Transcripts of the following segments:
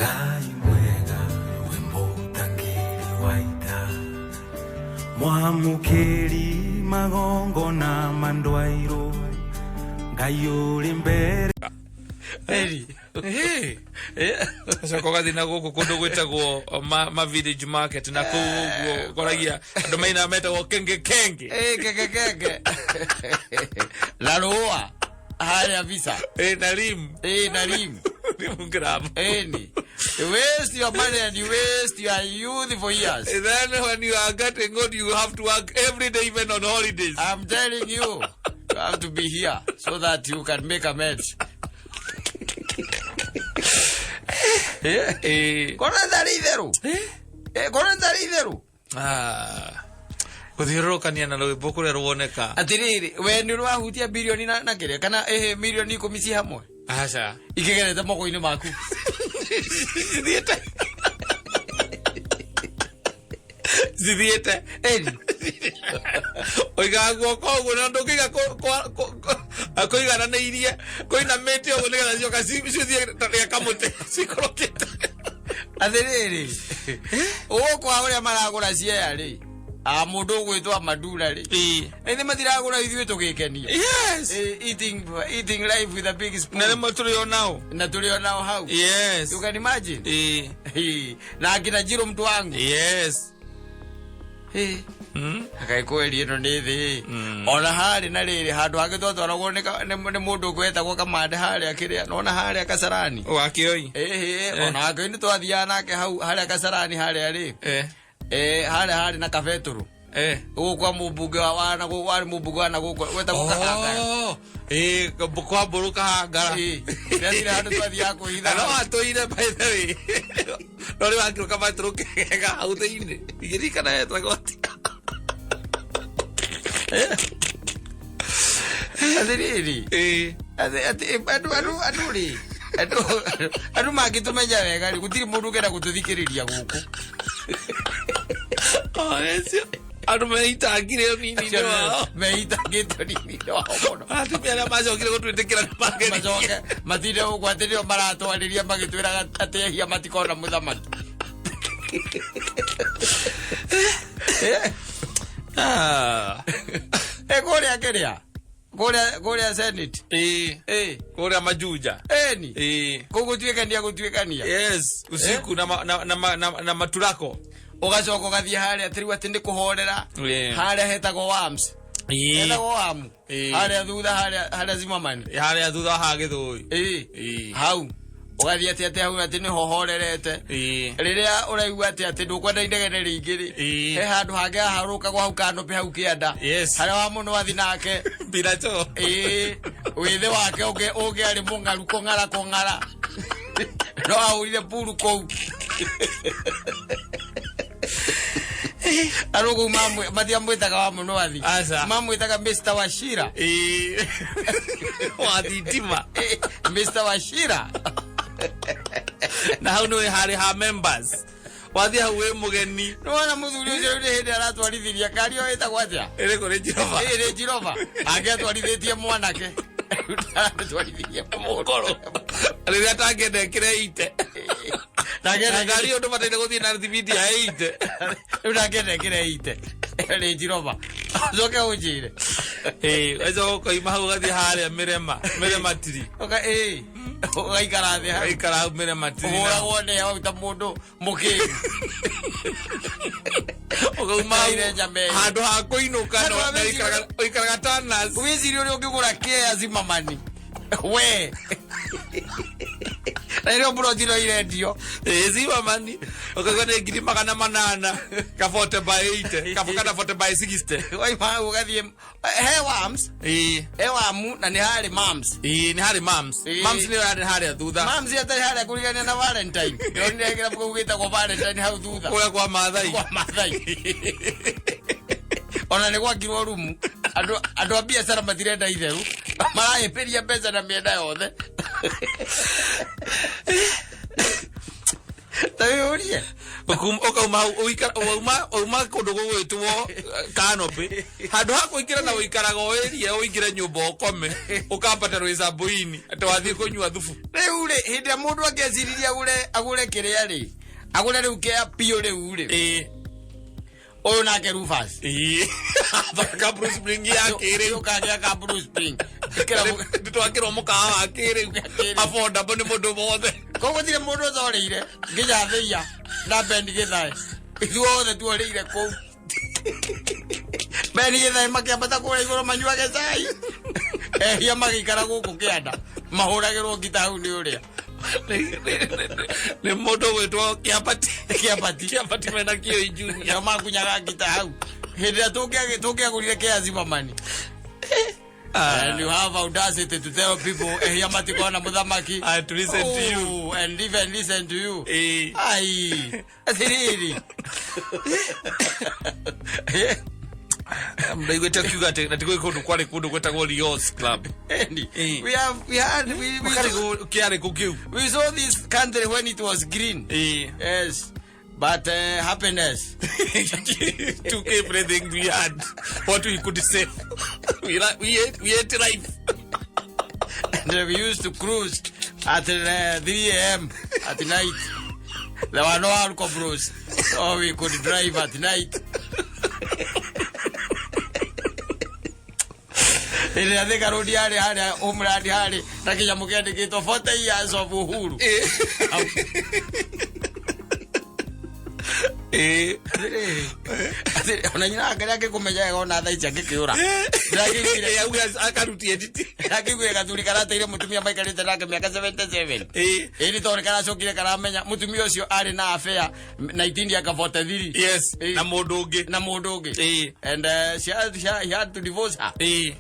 Ngai mwega we mũtangĩri wa ita, mwamũkĩri magongona ma ndwairũ, Ngai ũrĩ mbere. Eri. Acoka ũgathiĩ na gũkũ kũndũ gwĩtagwo ma village market na kũu ũguo ũkoragia andũ maina metagwo kenge kenge. Eh, kenge kenge. Na rũa harĩa visa. Eh, na rim. Eh, na rim. Rim grab. Eni. You waste your money and you waste your youth for years. Then when you are getting old, you have to work every day, even on holidays. I'm telling you, you have to be here so that you can make amends. Eh. Korwo ndarĩ itherũ. Eh, korwo ndarĩ itherũ. Ah. Gũthiũrũrũkania na rwĩmbo kũrĩa ruoneka. Atĩrĩrĩ, we nĩ ũrahutia bilioni na kĩrĩa kana ĩhĩ milioni 10 ci hamwe. Aca. Ikĩgerete moko-inĩ maku. Cithiĩte. Cithiĩte. Eni. Ũigaga guoko ũguo na ndũngĩiga kũigananĩirie kũinamĩte ũguo nĩgetha cioka cithiĩ ta rĩa kamũtĩ cikũrũkĩte. Atĩrĩrĩ, gũkũ ũrĩa maragũra ciea rĩ, a mũndũ ũgwĩtwo Madura rĩ, Ĩĩ. ĩthĩ matiragũra ithuĩ tũgĩkenia. Yes. Eating life with a big spoon. Na rĩmwe tũrĩ o nao. Na tũrĩ o nao hau. Yes. You can imagine. Ĩĩ. Ĩĩ. Na akina Njirũ mtu wangu. Yes. Ĩĩ. Akaĩ kweri ĩno nĩ thĩ. Mm. Ona harĩ na rĩrĩ handũ hangĩ twatwaragwo nĩ mũndũ ũngĩ wetagwo Kamande harĩa kĩrĩa nona harĩa Kasarani. Wakĩoi. Ĩhĩ, ona hakĩoi nĩ twathiaga nake hau harĩa Kasarani harĩa rĩ. Eh. Eh, harĩa harĩ na kabetũrũ. Eh. Gũkũ kwa mũmbunge wa na gũkũ warĩ mũmbunge wa na gũkũ wetagwo Kahangara. Oh. Eh, kwa mbũrũ Kahangara. Ĩĩ. Ndĩrathire handũ twathiaga kwĩhitha. No atũire by the way. No rĩu akĩrũka betũrũ kega hau thĩinĩ. Ingĩririkana yetagwo atĩa. Atĩrĩrĩ. Ĩĩ. Atĩ andũ rĩ andũ mangĩtũmenya wega rĩ gũtirĩ mũndũ ũngĩenda gũtũthikĩrĩria gũkũ. Oh, ecio. Andũ meitangire ũnini-inĩ wao. Meitangĩte ũnini-inĩ wao mũno. Atumia arĩa macokire gũtwĩtĩkĩra nĩ mageririe. Macoke matinde gũkũ atĩ nĩo maratwarĩria magĩtwĩraga atĩ ehia matikona mũthamaki. Ah. Eh, kũrĩa kĩrĩa kũrĩa Senate. Ĩĩ. Ĩĩ. Kũrĩa Majuja. Ĩni. Ĩĩ. Kũu gũtuĩkania gũtuĩkania. Yes, usiku na maturako. Ũgacoka ũgathiĩ harĩa atĩ rĩu atĩ nĩ kũhorera. Ĩĩ. Harĩa hetagwo Worms. Ĩĩ. Hetagwo Worm. Ĩĩ. Harĩa thutha harĩa Zimmerman. Harĩa thutha ha Gĩthũi. Ĩĩ. Ĩĩ. Hau. Ũgathiĩ atĩ hau atĩ nĩho horerete. Ĩĩ. Rĩrĩa ũraigua atĩ ndũkwenda inegene rĩingĩ rĩ. Ĩĩ. He handũ hangĩ haharũkagwo hau kanopĩ hau kĩanda. Yes. Harĩa wa mũno athi nake. Biracho. Ĩĩ. Wĩthĩ wake ũngĩ arĩ mũng'aru kũng'ara kũng'ara. No ahũrire puru kũu. Andũ kũu matiamwĩtaga wa mũno athi. Aca. Mamwĩtaga Mr. Wachira. Ĩĩ. Wa thitima. Mr. Wachira. Na hau nĩwe harĩ ha members. Wathiĩ hau wĩ mũgeni. Nĩwona mũthuri ũcio rĩu nĩ hĩndĩ aratwarithiria ngari ĩyo ĩtagwo atĩa? Ĩrĩkũ Range Rover? Ĩĩ Range Rover. Angĩatwarithĩtie mwanake. Aratwarithirie Mũkũrũ. Rĩrĩa atangĩenda ĩkĩre ite. Na ngari ĩyo ndũbataire gũthiĩ na thibindi ya ite. Rĩu ndangĩenda ĩkĩre ite. Range Rover. Ũcoke ũnjĩre. Ĩĩ, ũgacoka ũkoima hau ũgathiĩ harĩa Mĩrema, Mĩrema tiri. Ĩĩ. Ũgaikara thĩ hau. Ũgaikara hau Mĩrema tiri. Ũhũragwo nĩ hau ta mũndũ mũkĩgu. Ũkauma hau Ũkaire nyama ĩyo. handũ ha kũinũka Handũ ha na ũikaraga Tanas. Wĩcirie ũrĩa ũngĩgũra kĩa Zimmerman. We. Na ĩrĩa mburoti no irendio. Ĩĩ, Zimmerman. Ũkaigua nĩ 800,000 ka 40 by 80 kana 40 by 60. Waima hau ũgathiĩ he Worms. Ĩĩ. He Wamu na nĩ harĩ Mams. Ĩĩ, nĩ harĩ Mams. Ĩĩ. Mams nĩyo yarĩ harĩa thutha. Mams atarĩ harĩa kũrigania na Valentine. Ndĩronire kĩrabu kĩu gĩtagwo Valentine hau thutha. Kũrĩa kwa Maathai. Kwa Maathai. Ona nĩ gwakirwo rumu. Andũ a biacara matirenda itheru. Marahĩmbĩria mbeca na mĩena yothe. Ta wĩyũrie. Ũkauma hau wauma kũndũ gũgwĩtwo canopy handũ ha kũingĩra na ũikaraga o area ũingĩre nyũmba ũkome ũkambata rwĩcambũ-inĩ atĩ wathiĩ kũnyua thubu. Rĩu rĩ, hĩndĩ ĩrĩa mũndũ angĩeciririe agũre kĩrĩa rĩ, agũre rĩu kĩa biũ rĩu rĩ, ũyũ nake Rufus. Thaka Bruce Spring ya kĩrĩu. Ũkagĩa ka Bruce Spring. Twakĩrwo mũkawa wa kĩrĩu affordable nĩ mũndũ wothe. Koguo gũtirĩ mũndũ ũtorĩire nginya Thĩia na Ben Gĩthae, ithuothe tuorĩire kũu. Ben Gĩthae makĩambata kũrĩa igũrũ manyuage cai, ehia magĩikara gũkũ kĩanda mahũragĩrwo ngita hau nĩ ũrĩa Nĩ mũndũ gwĩtwo Kĩambati. Kĩambati. Kĩambati mena kĩo junior. Nao makunyaga ngita hau hĩndĩ ĩrĩa tũngĩagũrire kĩa Zimmerman. And you have audacity to tell people ehia matikona mũthamaki. And to listen to you. Oh, and even listen to you. Ai, atĩrĩrĩ. Ndaiguĩte akiuga atĩ atĩ gwĩ kũndũ kwarĩ kũndũ gwĩtagwo Rios Club. Andy, Eh. we have we had we Makarĩ kĩarĩ kũ kĩu? we saw this country when it was green. Yes. But happiness Took everything we had, what we could save. We ate life. And we used to cruise at 3 a.m. at night. There were no alcohol, so we could drive at night. Ĩrĩa Thika Road yarĩ harĩa Homeland harĩ na kĩnyamũ kĩandĩkĩtwo 40 years of Uhuru. Atĩrĩ, ona nyina wake nĩangĩkũmenya wega ona thaa ici angĩkĩũra. Ndĩrakĩiguire. Auge akarutie nditi. Ndĩrakĩiguire gathuri karateire mũtumia maikarĩte nake mĩaka 77. Ĩni tondũ karacokire karamenya mũtumia ũcio arĩ na affair 1943. Na mũndũ ũngĩ. Na mũndũ ũngĩ. And he had to divorce her.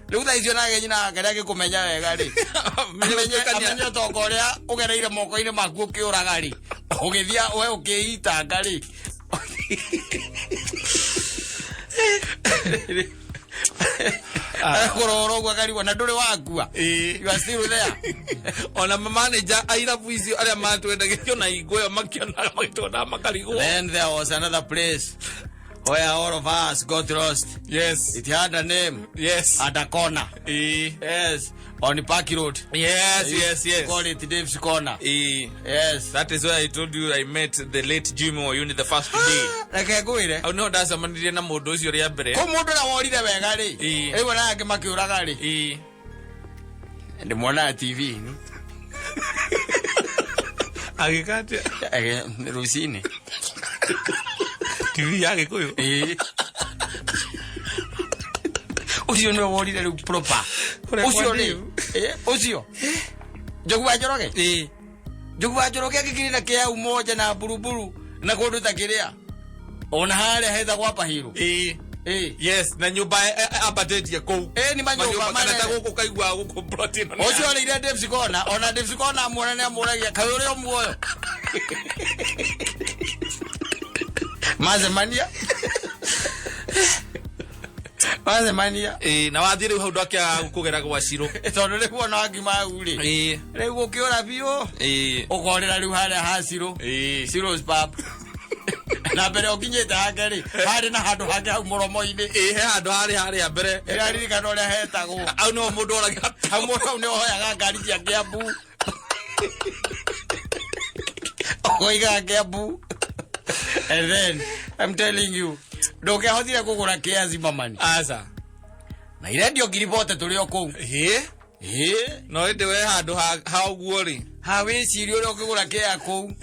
Rĩu thaa icio nake nyina wake nĩangĩkũmenya wega rĩ, amenye ũtonga ũrĩa ũgereire moko-inĩ maku ũkĩũraga rĩ, ũgĩthiĩ we ũkĩitanga rĩ. Kũrora ũguo akarigwo na ndũrĩ wakua. You are still there. Ona manager a irabu icio arĩa matwendagĩrio na hingo ĩyo makĩonaga magĩtwona makarigwo. Then there was another place where all of us got lost. It had a name. At a corner. Yes. On Park Road. Yes. Call it Dave's Corner. Yes. That is where I told you I met the late Jimmy Wayuni the first day. Reke ngwĩre. Hau niho ndacemanirie na mũndũ ũcio rĩa mbere. Kũ mũndũ ũrĩa worire wega rĩ. Rĩu ona angĩ makĩũraga rĩ. Ndĩmuonaga TV-inĩ. Agĩka atĩa? Rũcinĩ. TV ya Gĩkũyũ. Ũcio nĩwe worire rĩu proper. Kũrĩa Ũcio kwa rĩ. Dave. Ũcio. Njogu wa Njoroge. Njogu wa Njoroge angĩkire na kĩa umoja na buruburu na kũndũ ta kĩrĩa. Ona harĩa hetagwo Upper Hill. Yes, na nyũmba ambatĩtie kũu. Nĩ manyũmba Kana ta manene. gũkũ kaiguaga gũkũ plot ĩno nĩ Ũcio orĩire Dave's Corner, ona Dave's Corner amuona nĩ amũragia kaĩ ũrĩ o muoyo. Macemania. Macemania. Na wathiĩ rĩu hau ndwakĩaga kũgera gwa Ciro. Tondũ rĩu ona wakiuma hau rĩ. Rĩu ũkĩũra biũ. Ũkorĩra rĩu harĩa ha Ciro. Ciro's pub. Na mbere ũkinyĩte hake rĩ, harĩ na handũ hake hau mũromo-inĩ. He handũ harĩ harĩa mbere. Ĩraririkana ũrĩa hetagwo. Hau nĩho mũndũ oraga. Hau mũndũ hau nĩho hoyaga ngari cia Kiambu. Ũkoigaga Kiambu. And then, I'm telling you, ndũngĩahotire kũgũra kĩa Zimmerman. Aca. Na irendio ngiri bote tũrĩ o kũu. No ĩndĩ we handũ ha ũguo rĩ. Ha wĩcirie ũrĩa ũngĩgũra kĩa kũu.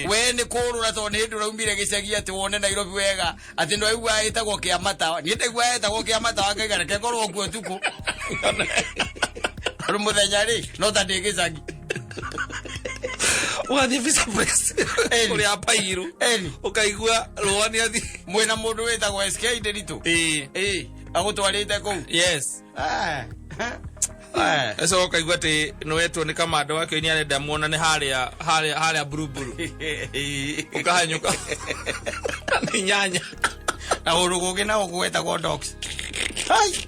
We nĩ kũrũra tondũ nĩ hĩndĩ ũraumire gĩcagi atĩ wone Nairobi wega atĩ ndwaigua ĩtagwo kĩa matawa. Niĩ ndaigua ĩtagwo kĩa matawa ngaiga reke ngorwo kuo ũtukũ. Tondũ mũthenya rĩ no ta ndĩ gĩcagi. Ũgathiĩ Visa Press kũrĩa Pairu. Ũkaigua rũa nĩ athiĩ. Mwĩna mũndũ wĩtagwo SK Nderitu. Agũtwarĩte kũu. Ũcoka ũkaigua atĩ nĩwetwo nĩ kamanda wake nĩ arenda muonane harĩa Buruburu. Ũkahanyũka. Nĩ nyanya. Na kũndũ kũngĩ nao gwetagwo Docs. Ai.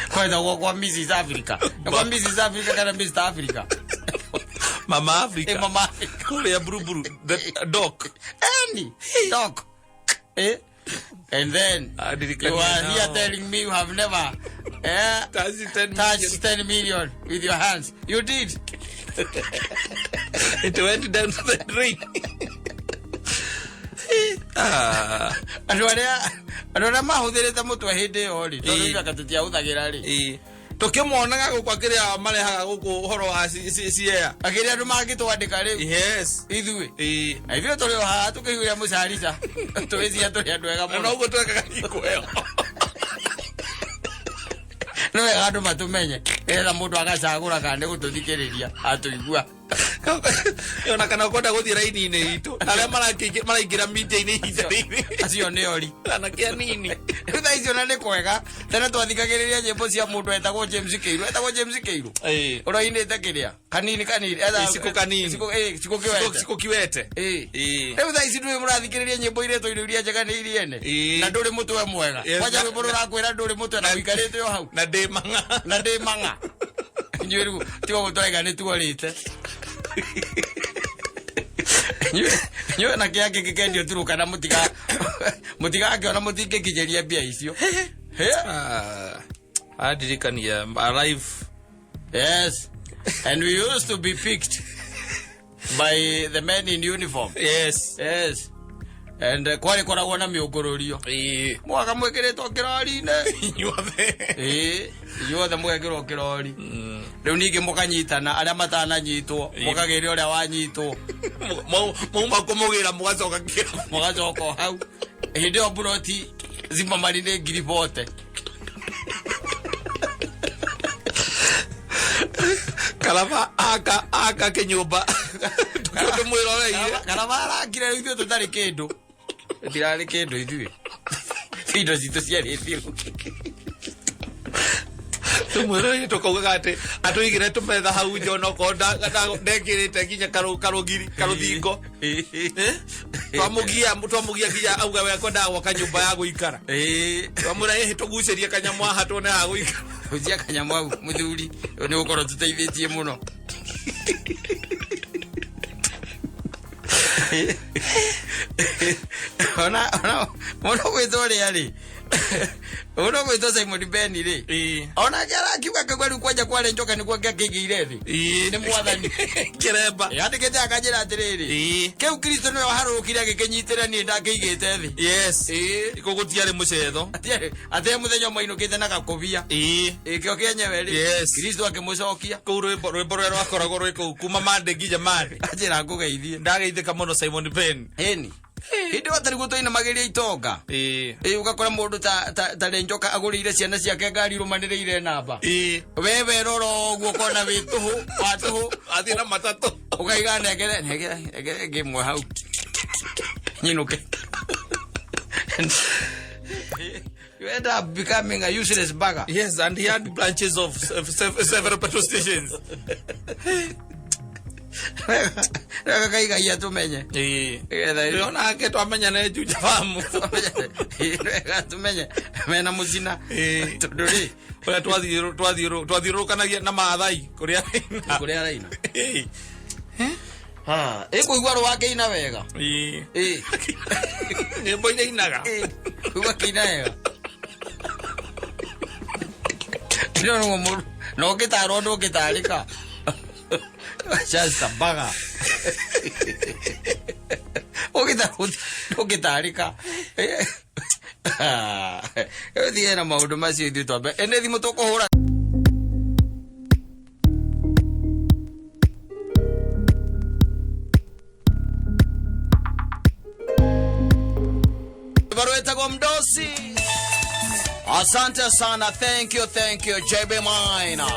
Kwetagwo kwa Mrs Africa. Kwa Mrs Africa kana Mr Africa. Mama Africa. Mama. Kũrĩa Buruburu, the dock. Any dock. Eh? And then Ndirikania you are now. here telling me you have never Touched 10 touched 10 million with your hands. You did. It went down to the drain. Ah, Andũ arĩa mahũthĩrĩte mũtwe hĩndĩ ĩyo rĩ, tondũ Ĩĩ. ithuĩ anga tũtiahũthagĩra rĩ. Ĩĩ. Tũkĩmonaga gũkũ akĩrĩa marehaga gũkũ ũhoro wa ciea. Akĩrĩa andũ mangĩtwandĩka rĩu Yes. ithuĩ. Ĩĩ. Na ithuĩ tũrĩ o haha tũkĩiguĩra mũcarica. Tũgĩciria tũrĩ andũ ega Na mũno. noguo twekaga hingo ĩyo. Nĩ wega andũ matũmenye nĩgetha mũndũ agacagũra kana nĩ gũtũthikĩrĩria atũigua. Ona kana ũkwenda gũthiĩ raini-inĩ itũ arĩa maraingĩra media-inĩ ihinda rĩrĩ. Acio nĩ ori. Anake anini. Rĩu thaa icio na nĩ kwega tene twathikagĩrĩria nyĩmbo cia mũndũ etagwo James Kĩirũ, etagwo James Kĩirũ. Ĩĩ. Ũroinĩte kĩrĩa kanini kanini. Iciko kanini. Iciko kĩwete. Ciko kiwete. Ĩĩ. Ĩĩ. Rĩu thaa ici ndũĩ mũrathikĩrĩria nyĩmbo iretwo irio iria njega nĩ iriene. Ĩĩ. Na ndũrĩ mũtwe mwega. Yes. Kwanja rwĩmbo rũrakwĩra ndũrĩ mũtwe na ũikarĩte o hau. Na ndĩ mang'a. Na ndĩ mang'a. Inyuĩ rĩu tiga gũtũraiga nĩ tuorĩte. Inyuĩ na kĩa kĩngĩkendio turũkana mũtigakĩona mũtingĩkinyĩria mbia icio. Hĩ? Ah, andirikania alive. Yes. And we used to be picked by the men in uniform. Yes. Yes. And kwarĩ koragwo na mĩũngũrũrio. Ĩĩ. Mwaka mwĩkĩrĩtwo kĩrori-inĩ. Inyuothe. Ĩĩ, inyuothe mũgekĩrwo kĩrori. Rĩu ningĩ mũkanyitana arĩa matananyitwo, mũkagĩra ũrĩa wanyitwo, Mauma kũmũgĩra mũgacoka kĩro. Mũgacoka o hau. Hĩndĩ ĩyo mburoti Zimamari nĩ 40,000. Karaba aka kĩnyũmba. Tũkĩũndũ mwĩroreire. Karaba arakire rĩu ithuĩ tũtarĩ kĩndũ. Ndirarĩ kĩndũ ithuĩ. Indo citũ ciarĩ thiru. Tũmwĩroreire tũkaugaga atĩ atũigĩre tũmetha hau nja onokorwo ndekĩrĩte nginya karũgiri karũthingo. Eh? Twamũgia nginya auga we akwendaga gwaka nyũmba ya gũikara. Ĩĩ. Twamwĩra ĩhĩ tũgucĩrie kanyamũ haha tuone ha gũikara. Hutia kanyamũ hau mũthuri nĩ gũkorwo tũteithĩtie mũno. Ona mũno gwĩtwo ũrĩa rĩ, mũno gwĩtwo Simon Ben rĩ, Ĩĩ. onake arakiuga akauga rĩu kwanja kwarĩ njoka nĩguo angĩakĩigĩire thĩ. Ĩĩ. Nĩ mwathani. Kĩremba. Yandĩkĩte akanjĩra atĩrĩrĩ, Ĩĩ. kĩu Kristo nĩwe waharũrũkire agĩkĩnyitĩra, niĩ ndakĩigĩte thĩ. Yes. Ĩĩ. Kũu gũtiarĩ mũcetho. Atĩ mũthenya ũmwe ainũkĩte na gakũbia. Ĩĩ. Ĩkĩo kĩenyewe rĩ, Yes. Kristo akĩmũcokia. Kũu rwĩmbo rũrĩa rwakoragwo rwĩ kũu kuma mande nginya mande. Anjĩra ngũgeithie. Ndageithĩka mũno Simon Ben. Ĩni hĩndĩ ĩyo tarĩguo twainamagĩria itonga. Ĩĩ. Ĩ ũgakora mũndũ ta rĩ njoka agũrĩire ciana ciake ngari irũmanĩrĩire namba. Ĩĩ. We werora ũguo ũkona wĩ tũhũ wa tũhũ. Athiĩ na matatũ. Ũkaiga nengere nengere nengere ngĩmwe hau nyinũke. You end up becoming a useless bugger. Yes, and he had branches of several petrol stations. Wega kaigaia tũmenye. Ĩĩ. Nĩgetha Onake twamenya nĩ Juja Famu. wega tũmenye mena mũcina. Ĩĩ. Tondũ rĩ Ũrĩa twathiũrũrũkanagia na Maathai kũrĩa araina. Kũrĩa araina. Ĩĩ. Ĩ kũigua rwake ina wega. Ĩĩ. Ĩ. Nyĩmbo iria ainaga. Ĩ kũigua kĩina wega no no mũndũ no ũngĩtarwo ndũngĩtarĩka. Just a bugger. Ũngĩtarwo ndũngĩtarĩka. Thiĩ na maũndũ macio ithuĩ twambe ĩ nĩ thimũ tũkũhũra. Rwĩtagwo Mdosi. Asante sana, thank you, thank you, JB Minor.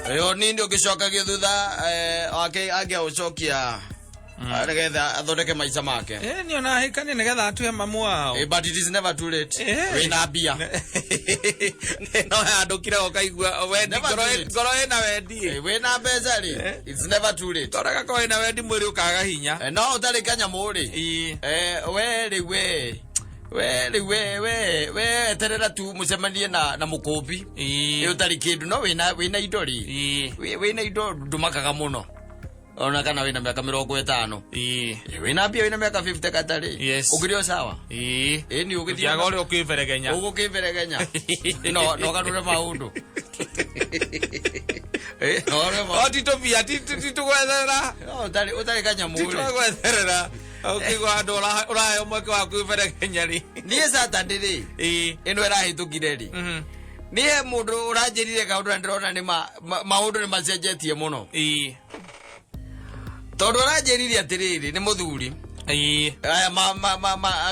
Ĩyo nindi ũngĩcokagia thutha wake angĩaũcokia nĩgetha athondeke maica make. Ĩ nĩ ona ahikanie nĩgetha atue mamu wao. But it is never too late. Wĩna mbia. No yandũkire ũkaigua wendi. Never Ngoro too late. ngoro ĩna wendi. Wĩna mbeca rĩ, it's never too late. Ngoro ĩgakorwo ĩna wendi mwĩrĩ ũkaga hinya. No ũtarĩ kanyamũ rĩ. Ĩĩ. We rĩ we We rĩu we eterera tu mũcemanie na mũkũmbi. Ĩ ũtarĩ kĩndũ no wĩna indo rĩ. Wĩna indo ndũmakaga mũno. Ona kana wĩna mĩaka 50. Wĩna mbia wĩna mĩaka 50 katarĩ. Yes. Ũkĩrĩ o sawa. Ĩ ni ũgĩthiĩ. Tiaga ũrĩa ũkĩberegenya. Ũgũkĩberegenya. No ũgarũre maũndũ. No ũgarũre maũndũ. O ti tũbia ti tũgwetherera. No ũtarĩ kanyamũ Ti rĩ. tũgwetherera. Ũkĩigua andũ ũraheo mweke wa kwĩberegenya rĩ. Niĩ Saturday rĩ. Ĩno ĩrahĩtũkire rĩ. Niĩ mũndũ ũranjĩrire kaũndũ na ndĩrona nĩ maũndũ nĩ macenjetie mũno. Tondũ aranjĩrire atĩrĩrĩ nĩ mũthuri. Aya ma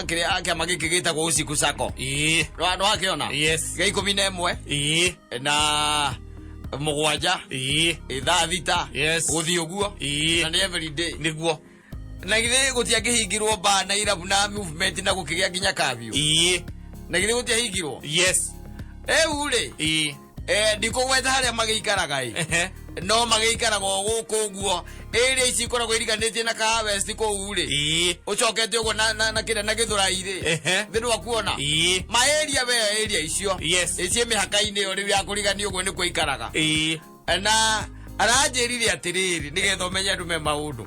kĩrĩa kĩama gĩkĩ gĩtagwo Usiku Sacco. Nĩwakĩona? Yes. Gĩa 11 na 7. 6:00. Yes. Gũthiĩ ũguo. Na nĩ every day. Nĩguo. Na githĩ gũtiangĩhingirwo bar na irabu na movement na gũkĩgĩa nginya curfew. Na githĩ gũtiahingirwo? Yes. Rĩu rĩ. Ndikũgweta harĩa magĩikaraga ĩ. No magĩikaraga o gũkũ ũguo. Area ici ikoragwo iriganĩtie na Kahawa West kũu rĩ. Ũcokete ũguo na kĩrĩa na Gĩthũrai rĩ. Thĩ ndwakuona. Ma area we area icio. Yes. Ici mĩhaka-inĩ ĩyo rĩu ya kũrigania ũguo nĩkuo ikaraga. Na aranjĩrire atĩrĩrĩ nĩgetha ũmenye andũ me maũndũ.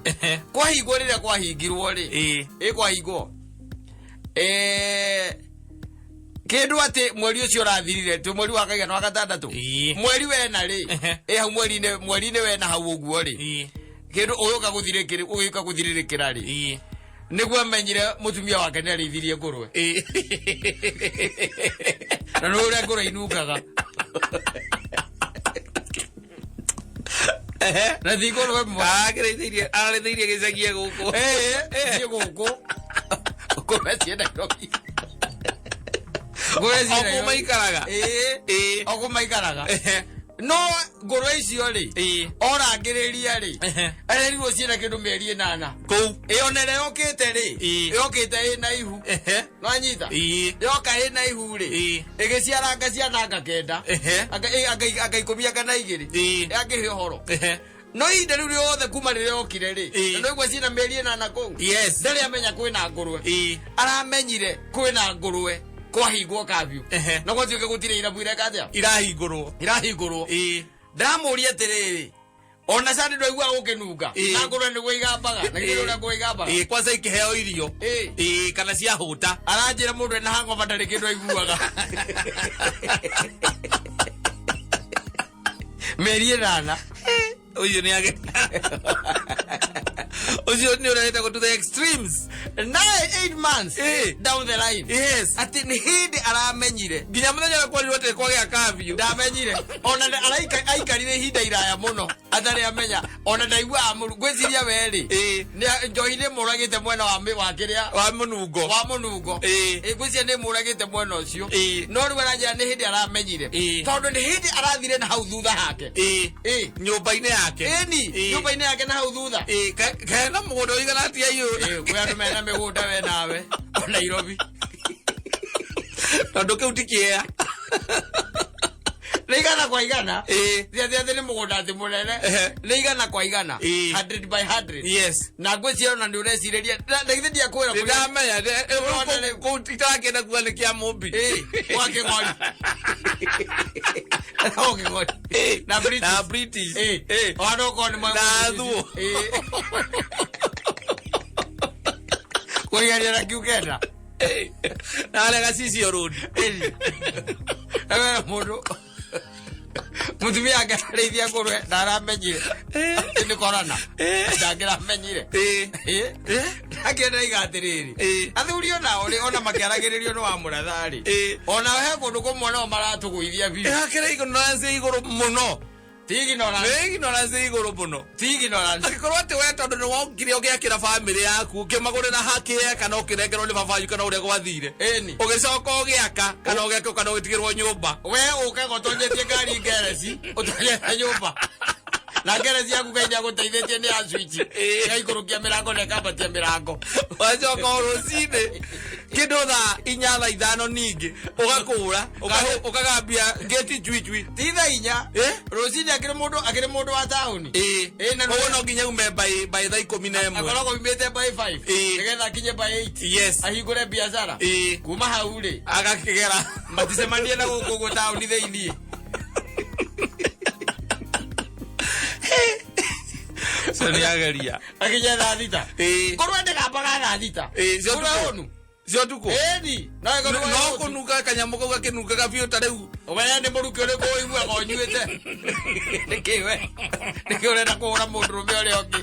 Kwahingwo rĩrĩa kwahingirwo rĩ. Ĩ kwahingwo. Kĩndũ atĩ mweri ũcio ũrathirire tũ mweri wa kaigana wa gatandatũ. Mweri wena rĩ. Ĩ hau mweri-inĩ wena hau ũguo rĩ. Kĩndũ ũgĩũka gũthirĩkĩra, ũgĩũka gũthirĩrĩkĩra rĩ. Nĩguo amenyire mũtumia wake nĩ arĩithirie ngũrwe. Na nĩ ũrĩa ngũrwe inungaga. Na ti ngũrwe ĩmwe. Arĩithĩirie gĩcagie gũkũ. Thiĩ gũkũ. Ngũrwe ciĩ Nairobi. Ngũrwe ciĩ O kũu Nairobi. maikaraga. O kũu maikaraga. No ngũrwe icio rĩ, orangĩrĩria rĩ, arerirwo ciĩna kĩndũ mĩeri 8. Kũu. Ĩyo nene yũkĩte rĩ, yũkĩte ĩna ihu. Nwanyita? Yoka ĩna ihu rĩ, ĩgĩciaranga ciana anga 9. Anga 10 anga na 2. Yangĩhe ũhoro. No ihinda rĩu rĩothe kuma rĩrĩa yokire rĩ, na noigua ciĩna mĩeri 8 kũu. Yes. Ndarĩ amenya kwĩna ngũrwe. Aramenyire kwĩna ngũrwe kwahingwo curfew. Na gwatuĩka gũtirĩ irabu ireka atĩa? Irahingũrwo. Irahingũrwo. Ndamũria atĩrĩrĩ, ona candi ndwaiguaga gũkĩnunga. Na ngũrwe nĩguo igambaga. Na githĩ ũrĩa ngũrwe igambaga. Kwanza ikĩheo irio. Kana ciahũta. Aranjĩra mũndũ ena hangover ndarĩ kĩndũ aiguaga. Mĩeri 8. Ũcio nĩ age. Ũcio nĩ ũrĩa wĩtagwo to the extremes. 8 months down the line. Yes. Atĩ nĩ hĩndĩ aramenyire. Nginya mũthenya ũrĩa kwarirwo atĩ kwagĩa curfew. Ndamenyire. Ona aikarire ihinda iraya mũno atarĩ amenya. Ona ndaiguaga mũru. Ngwĩciria we rĩ. Nĩ njohi nĩ mũragĩte mwena wa wa kĩrĩa. Wa mũnungo. Wa mũnungo. Ngwĩciria nĩ mũragĩte mwena ũcio. No rĩu aranjĩra nĩ hĩndĩ aramenyire. Tondũ nĩ hĩndĩ arathire na hau thutha hake. Nyũmba-inĩ yake. Ĩni, nyũmba-inĩ yake na hau thutha. Kena mũgũnda ũigana atĩa iyũ? Kwĩ andũ mena mĩgũnda we nawe. O Nairobi. Tondũ kĩu ti kĩea. Nĩ 100 kwa 100. Thia nĩ mũgũnda atĩ mũnene. Nĩ 100 kwa 100. 100 by 100. Yes. Na ngwĩciria ona nĩ ũrecirĩria. Na githĩ ndiakwĩra kũrĩa. Ndamenya, kũu itarakĩenda kuga nĩ kĩa mũmbi. Gwa Kĩng'ori. O Kĩng'ori. Na British. Na British. Ona okorwo nĩ Na Thuo. Kũrigania na Kiukenda. Na harĩa Gacicio Road. Wena mũndũ. Mũtumia ake arĩithia ngũrwe na aramenyire. Atĩ nĩ korona. Ndangĩramenyire. Akĩenda iga atĩrĩrĩ. Athuri onao rĩ, ona makĩaragĩrĩrio nĩ wa mũratha rĩ. Ona he kũndũ kũmwe nao maratũgũithia biũ. Hakĩrĩ ignorance igũrũ mũno. Ti ignorance. Nĩ ignorance igũrũ mũno. Ti ignorance. Angĩkorwo atĩ we tondũ nĩ wokire ũgĩakĩra bamĩrĩ yaku, ũkĩmagũrĩra hakĩe kana ũkĩnengerwo nĩ baba wanyu kana ũrĩa gwathire. Ũgĩcoka ũgĩaka kana ũgĩaka kana ũgĩtigĩrwo nyũmba. We ũkaga ũtonyetie ngari ngereci, ũtonyete nyũmba. Na ngere ciaku Ngai nĩagũteithĩtie nĩ ya switch. Ĩĩ. Ĩgaikũrũkia mĩrango na ĩkambatia mĩrango. Wacoka o rũcinĩ kĩndũ thaa 4 thaa 5 ningĩ ũgakũra ũkagambia ngĩti njui njui. Ti thaa 4. Eh? Rũcinĩ akĩrĩ mũndũ akĩrĩ mũndũ wa taũni. Ĩĩ. Ĩĩ, na Koguo no nginya ume by thaa 11. Akoragwo aumĩte by 5. Ĩĩ. Nĩgetha akinye by 8. Yes. Ahingũre biacara. Ĩĩ. Kuma hau rĩ. Agakĩgera. Maticemanie na gũkũ ũguo taũni thĩiniĩ. Ũcio nĩ ageria. Akinye thaa 6. Ĩĩ. Ngũrwe ndĩgambaga thaa 6. Ĩĩ, cio Ngũrwe tukũ. ũnu. Cio tukũ. Ĩni. No ĩkorwo No ĩ ũtu. kũnunga kanyamũ kau gakĩnungaga biũ ta rĩu. Ũmenye nĩ mũrukĩ ũrĩkũ ũiguaga ũnyuĩte. Nĩkĩ we? Nĩkĩ ũrenda kũhũra mũndũrũme ũrĩa ũngĩ?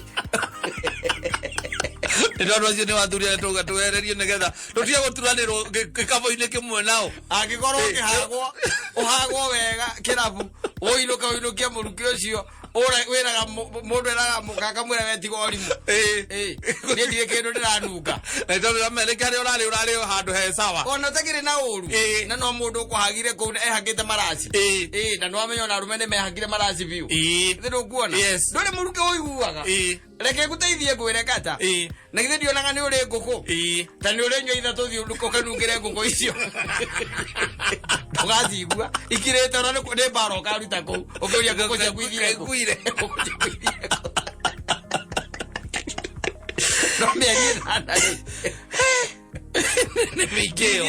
Nĩ tondũ acio nĩ wathuri arĩa tauga twehererio nĩgetha tũtige gũturanĩrwo gĩkabũ-inĩ kĩmwe nao. Angĩkorwo Ĩĩ. ũkĩhagwo, ũhagwo wega kĩrabu, ũinũke ũinũkie mũrukĩ ũcio, wĩraga mũndũ eraga mũka akamwĩra we tiga ũrimũ. Ĩĩ. Ĩĩ. Niĩ ndirĩ kĩndũ ndĩranunga. Na tondũ amerika harĩa ũrarĩ ũrarĩ o handũ he sawa. Ona ũtakĩrĩ na ũru. Ĩĩ. Na no mũndũ ũkũhagire kũu ehakĩte maraci. Ĩĩ. Ĩĩ, na nĩwamenya ona arũme nĩmehakire maraci biũ. Ĩĩ. Githĩ ndũkuona? Yes. Ndũrĩ mũrukĩ ũiguaga. Ĩĩ. Reke ngũteithie ngwĩre kata. Ĩĩ. Na githĩ ndionaga nĩ ũrĩ ngũkũ? Ĩĩ. Ta nĩ ũrĩ nyua ithatũ thiĩ ũkanungĩre ngũkũ icio. Ndũgacigua. Ikirĩte ona nĩ mbara ũkaruta kũu. Ũkĩũria ngũkũ ciaku ithire kũ. Ikuire. Ngũkũ ciaku ithire kũ. No mĩeri ĩnana rĩ. Nĩ mĩingĩ ĩyo.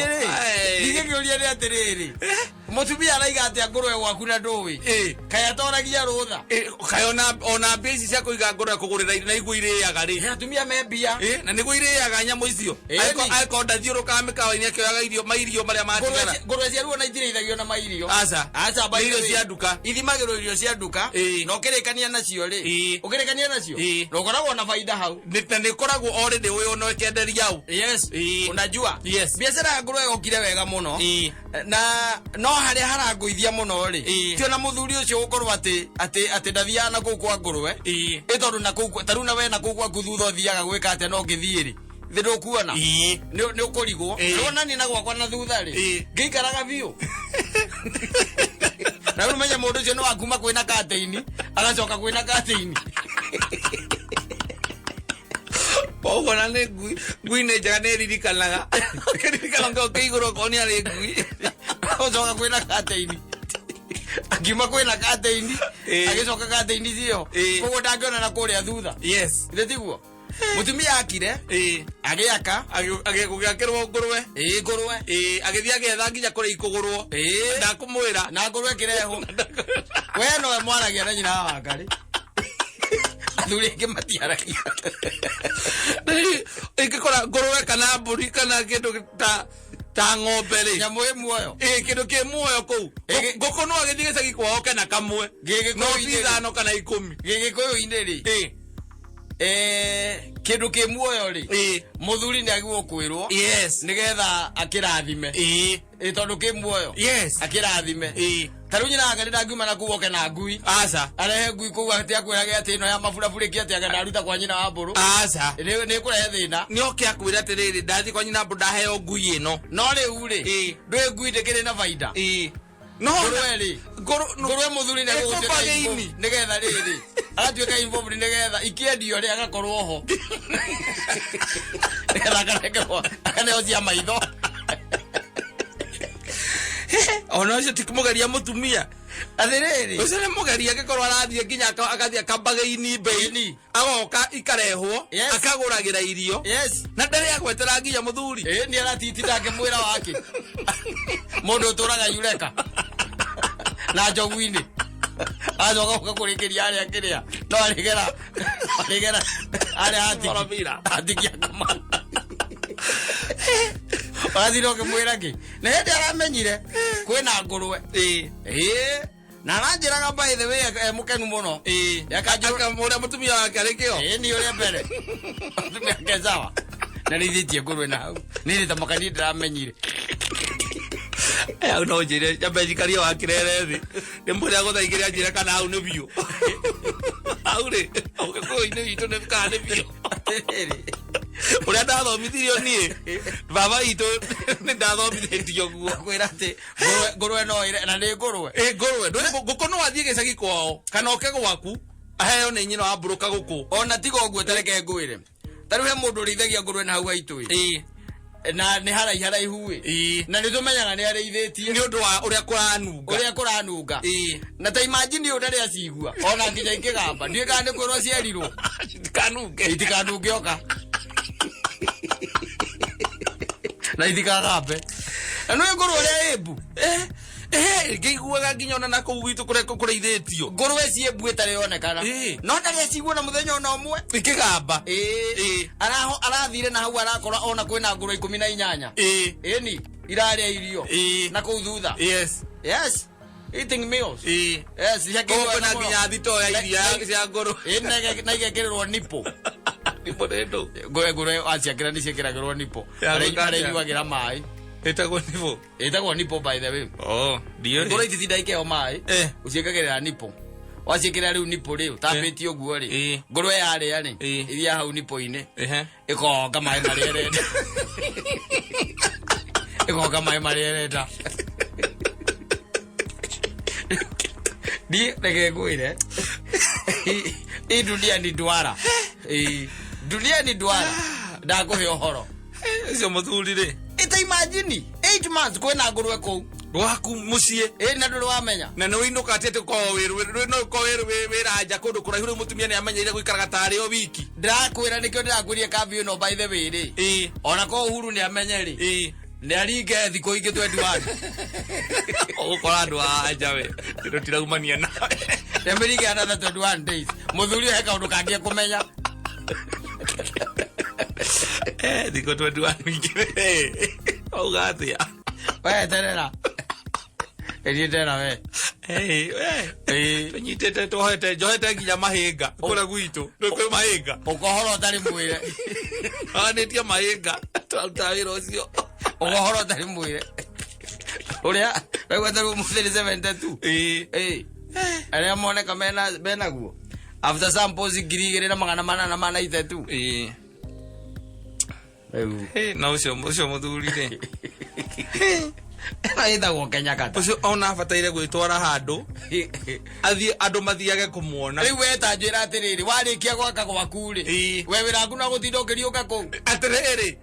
Ningĩ kĩũria nĩ atĩrĩrĩ. Mũtumia araiga atĩa ngũrwe gwaku na ndũĩ? Ĩĩ. Kaĩ atoragia rũtha? Ĩĩ, kaĩ ona mbia ici cia kũiga ngũrwe kũgũrĩra irio na iguo irĩaga rĩ. Atumia me mbia. Ĩĩ, na nĩguo irĩaga nyamũ icio. Ĩĩ, Angĩkorwo ni. angĩkorwo ndathiũrũrũkaga mĩkawa-inĩ akĩoyaga irio mairio marĩa matigara. Ngũrwe cia ruo na itirĩithagio na mairio. Aca. Aca, by Nĩ irio the way. cia nduka. Ithimagĩrwo irio cia nduka. Ĩĩ. Na ũkĩrĩkania nacio rĩ. Ĩĩ. Ũkĩrĩkania nacio. Ĩĩ. Na ũkoragwo na baida hau. Na nĩ ĩkoragwo already ũĩ ona ĩkenderia ũ. Yes. Ĩĩ. Unajua. Yes. Biacara ya ngũrwe yokire wega mũno. Ĩĩ. Na no harĩa harangũithia mũno rĩ. Ĩĩ. Ti ona mũthuri ũcio gũkorwo atĩ atĩ atĩ ndathiaga na kũu kwa ngũrwe. Ĩĩ. Ĩ tondũ na kũu ta rĩu na we na kũu gwaku thutha ũthiaga gwĩka atĩa no ngĩthiĩ rĩ. Thĩ ndũkuona. Ĩĩ. Nĩ ũkũrigwo. Ĩĩ. Rĩu ona niĩ na gwakwa na thutha rĩ. Ĩĩ. Ngĩikaraga biũ. Na rĩu menye mũndũ ũcio nĩ wa kuma kwĩna katĩini agacoka kwĩna katĩini. Koguo na nĩ ngui ngui nĩ njega nĩ ĩririkanaga. Ũkĩririkana ũngĩ ũkĩigũrwo okorwo nĩ arĩ ngui. Ũcoka kwĩna katĩini. Akiuma kwĩna katĩini Ĩĩ. agĩcoka katĩini ciĩho. Ĩĩ. Koguo ndangĩona na kũrĩa thutha. Yes. Githĩ tiguo? Mũtumia akire Ĩĩ. agĩaka Gũgĩakĩrwo ngũrwe. ĩĩ ngũrwe Ĩĩ, agĩthiĩ agĩetha nginya kũrĩa ikũgũrwo. Ĩĩ. Ndakũmwĩra. Na ngũrwe ĩkĩrehwo. We nowe mwaragia na nyina wa Wangarĩ. Athuri aingĩ matiaragia. Ingĩkora ngũrwe kana mbũri kana kĩndũ ta ng'ombe rĩ. Nyamũ ĩ muoyo. Ĩĩ, kĩndũ kĩ muoyo kũu. Ĩĩ. Ngũkũ no agĩthiĩ gĩcagi kwao kena kamwe. Gĩgĩkũyũ-inĩ No ti rĩ. 5 kana 10. Gĩgĩkũyũ-inĩ rĩ. Ĩĩ. Kĩndũ kĩ muoyo rĩ. Ĩĩ. Mũthuri nĩ agĩrĩirwo kwĩrwo. Yes. Nĩgetha akĩrathime. Ĩĩ. Ĩĩ, tondũ kĩ muoyo. Yes. Akĩrathime. Ĩĩ. Ta rĩu nyina wake ndangiuma na kũu oke na ngui. Aca. Arehe ngui kũu atĩ akwĩrage atĩ ĩno ya maburabũrĩki atĩ anga ndaruta kwa nyina wa mbũrũ. Aca. Nĩ ĩkũrehe thĩna. Nĩ oke akwĩra atĩrĩrĩ ndathiĩ kwa nyina mbũrũ ndaheo ngui ĩno. No rĩu rĩ. Ĩĩ. Ndũĩ ngui ndĩkĩrĩ na baida. Ĩĩ. No Ngũrwe rĩ. Ngũrwe Ngũrwe mũthuri nĩ Ĩkũmba agũtuĩka gĩini. involved nĩgetha rĩrĩ. Agatuĩka involved nĩgetha ikĩendio rĩ agakorwo ho. Nĩgetha akarengerwo akaneo cia maitho. Ona ũcio ti mũgeria mũtumia. Atĩrĩrĩ. Ũcio nĩ mũgeria angĩkorwo arathiĩ nginya agathiĩ akambaga ini mbei. Ĩni. Agoka ikarehwo. Yes. Akagũragĩra irio. Yes. Na ndarĩ agwetera nginya mũthuri. Ĩĩ nĩ aratitinda akĩmwĩra wake. Mũndũ ũtũraga Yureka. Na njogu-inĩ. Acoka gũka kũrĩkĩria harĩa kĩrĩa. No arĩgera. Arĩgera. Harĩa hatiki. Korobira. Hatiki akama. Ũrathire ũkĩmwĩra kĩ? Na hĩndĩ aramenyire kwĩna ngũrwe. Ĩĩ. Ĩĩ. Na aranjĩraga by the way e mũkenu mũno. Ĩĩ. Yakanjũra- Ũrĩa mũtumia wake arĩ kĩo. Ĩĩ ni ũrĩa mbere. Mũtumia wake sawa. Na nĩithĩtie ngũrwe na hau. Niĩ nĩ ta makanie ndĩramenyire. Hau no njĩre nyambe njikarie wa kĩrere thĩ. Ndĩmwĩre agũthaa igĩrĩ anjĩre kana hau nĩ biũ. Hau rĩ, ũgĩkũyũ-inĩ witũ nĩ kana nĩ biũ. Atĩrĩrĩ. Ũrĩa ndathomithirio niĩ, baba witũ nĩ ndathomithĩtio guo. Kwĩra atĩ ngũrwe no ĩre na nĩ ngũrwe. Ĩ ngũrwe, ndũĩ ngũkũ no athiĩ gĩcagi kwao kana oke gwaku. Aheo nĩ nyina wa mbũrũka gũkũ. Ona tiga ũguo, tareke ngwĩre, tarĩu he mũndũ ũrĩithagia ngũrwe na hau haitũ ĩ. Na nĩ haraihu haraihu ĩ. Na nĩ tũmenyaga nĩ arĩithĩtie. Nĩ ũndũ wa ũrĩa kũranunga. Ũrĩa kũranunga. Na ta imagine ũyũ ndarĩ acigua ona nginya ikĩgamba, ndiũĩ kana nĩ kwĩrwo cierirwo Itikanunge. Itikanunge oka na itikagambe, na nĩ ngũrwe ũrĩa ĩmbu. Ngĩiguaga nginya ona na kũu gwitũ kũrĩa kũrĩithĩtio. Ngũrwe ciĩmbu ĩtarĩ yonekana. No ndarĩ acigua na mũthenya ona ũmwe. Ikĩgamba. Araho arathire na hau arakora ona kwĩna ngũrwe 18. Ĩni irarĩa irio. Na kũu thutha. Yes, eating meals. Yes, ciakĩrwo Koguo kwĩna mũno. nginya thitoo ya iria cia ngũrwe. Ĩ, na igekĩrĩrwo nipo. Nipo nĩ ndũ? Ngũrwe ngũrwe waciakĩra nĩ ciĩkĩragĩrwo nipo. Ya gwĩka atĩa? Arĩnyuagĩra maĩ. Ĩtagwo nipo? Ĩtagwo nipo, by the way. Oh, ndiũĩ. Ngũrwe ititinda ikĩheo maĩ. Ũciĩkagĩrĩra nipo, waciĩkĩrĩra rĩu nipo rĩ, ũtambĩtie ũguo rĩ, ngũrwe yarĩa rĩ, iria hau nipo-inĩ ĩkonga maĩ marĩa ĩrenda, ĩkonga maĩ marĩa ĩrenda. Niĩ reke ngwĩre, hii dunia ni duara. Ĩ, dunia ni duara, ndakũhe ũhoro. Ũcio mũthuri rĩ. Ita imagine 8 months kwĩna ngũrwe kũu gwaku mũciĩ. Ĩ, na ndũrĩ wamenya. Na nĩ ũinũka atĩ ũkorwo no ũkorwo wĩra nja kũndũ kũraihu, rĩu mũtumia nĩ amenyeire gũikaraga tarĩ o wiki. Ndĩrakwĩra nĩkĩo ndĩrakwĩria kambi ĩno, by the way rĩ, ona ko Uhuru nĩ amenye rĩ, nĩ aringe thikũ ingĩ 21. Ũgũkora andũ a nja we kĩndũ tiraumania nawe. Nĩamĩringe another 21 days, mũthuri ũyũ he kaũndũ kangĩ ekũmenya. Thikũ 21 ingĩ auga atĩa? We terera ĩthiĩ we. Tũnyitĩte twohete njohete nginya mahĩnga kũrĩa gwitũ kwĩ mahĩnga. Ũkohoro ũtarĩ mwĩre. Anĩtie mahĩnga tũraruta wĩra ũcio. Ũkohoro ũtarĩ mwĩre ũrĩa waigua tarĩ ũmũthĩ nĩ 72. Ĩ, arĩa moneka mena menaguo after samples 2803. Rĩu Na ũcio ũcio mũthuri rĩ, ĩno ĩtagwo Kenya kata. Ũcio ona abataire gwĩtwara handũ athiĩ andũ mathiage kũmuona. Rĩu we ta njĩra atĩrĩrĩ, warĩkia gwaka gwaku rĩ, we wĩra waku no gũtinda ũkĩriũka kũu? Atĩrĩrĩ,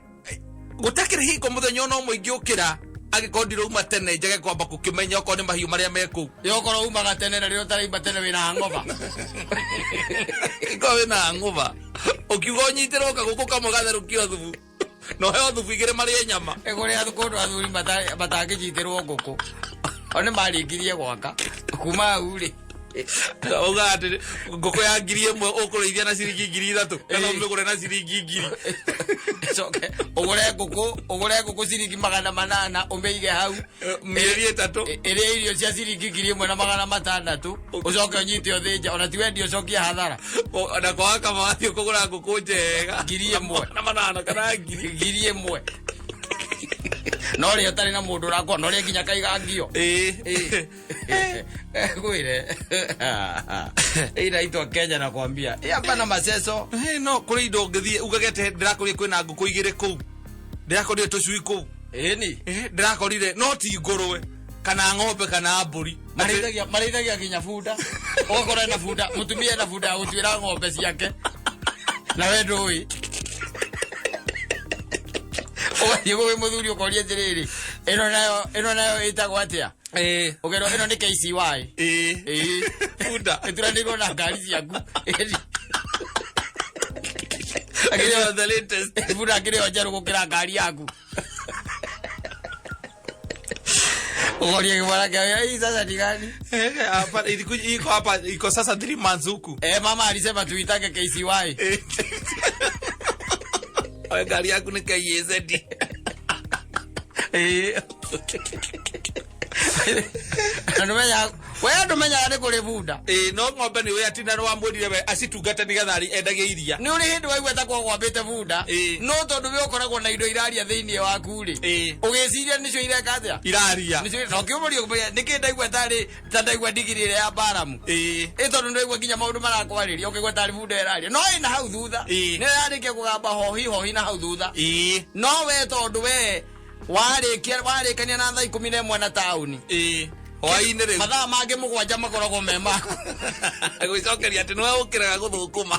gũtakĩrĩ hingo mũthenya ona ũmwe ingĩũkĩra angĩkorwo ndirauma tene njage kwamba gũkĩmenya okorwo nĩ mahiũ marĩa me kũu. Yokorwo umaga tene na rĩrĩa ũtaraima tene wĩna hangover. Ĩkorwo wĩna hangover ũkiuga ũnyitĩrwo kagũkũ kamwe gatherũkio thubu na ũheo thubu igĩrĩ marĩe nyama. Ĩkũrĩa kũndũ athuri matangĩnyitĩrwo ngũkũ o nĩ marĩkirie gwaka kuma hau rĩ. Uga atĩ ngũkũ ya 1000 ũkũrĩithia na ciringi 3000 kana ũmĩgũre na ciringi 1000. Coke ũgũre ngũkũ, ũgũre ngũkũ ciringi 800, ũmĩige hau mĩeri 3. Ĩrĩa irio cia ciringi 1600, ũcoke ũnyite ũthĩnje, ona ti wendia ũcokie hathara. Na kwaga kama wathiĩ kũgũra ngũkũ njega 1000 na manana kana ngiri. 1000, no rĩa ũtarĩ na mũndũ ũrakwa no rĩa nginya kaigangio. Kwire inaitwa Kenya, nakwambia hapa na maceco. No kũrĩ indo ũngĩthiĩ ugage atĩ ndĩrakorire kwĩna ngũkũ igĩrĩ kũu, ndĩrakorire tũcui kũu. Ĩni. Ndĩrakorire no ti ngũrwe kana ng'ombe kana mbũri. Marĩithagia nginya bunda, ũgakora ena bunda, mũtumia ena bunda ya gũtuĩra ng'ombe ciake na we ndũĩ. Ũgathiĩ gwĩ mũthuri ũkoria atĩrĩrĩ, ĩno nayo ĩtagwo atĩa? Ũkerwo ĩno nĩ KCY. Bunda. Ĩturanĩirwo na ngari ciaku. Ĩni. Ĩno the latest. Bunda akĩrĩ o njerũ gũkĩra ngari yaku. Ũkoria kĩmwana kĩa hii sasa ni gani? Hapa iko, hapa iko sasa 3 months huku. Mama alisema tuitake KCY. Oe ngari yaku nĩ KAZ. Ndũmenyaga we, ndũmenyaga nĩ kũrĩ bunda. Ĩ, no ng'ombe nĩ ũĩ atĩ na wamwĩrire we acitungate nĩgetha endagie iria. Nĩ ũrĩ hĩndĩ waigua ta kwagwambĩte bunda, no tondũ we ũkoragwo na indo iraria thĩinĩ waku rĩ, ũgĩciria nĩcio ireka atĩa? Iraria. Nĩcio na ũkĩũmũria ũkĩmũria nĩkĩ ndaigua tarĩ ta ndaigua ndigiri ĩrĩa ya Baramu. Ĩ, tondũ ndaigua nginya maũndũ marakwarĩria ũkĩigua tarĩ bunda ĩraria, no ĩna hau thutha. Nĩyo yarĩkia kũgamba hohi hohi na hau thutha. No we tondũ we warĩkia warĩkania na thaa 11 na taũni. Hwaĩ-inĩ rĩu. Mathaa mangĩ 7 makoragwo me maku. Gwĩcokeria atĩ nĩwe ũkĩraga gũthũkũma.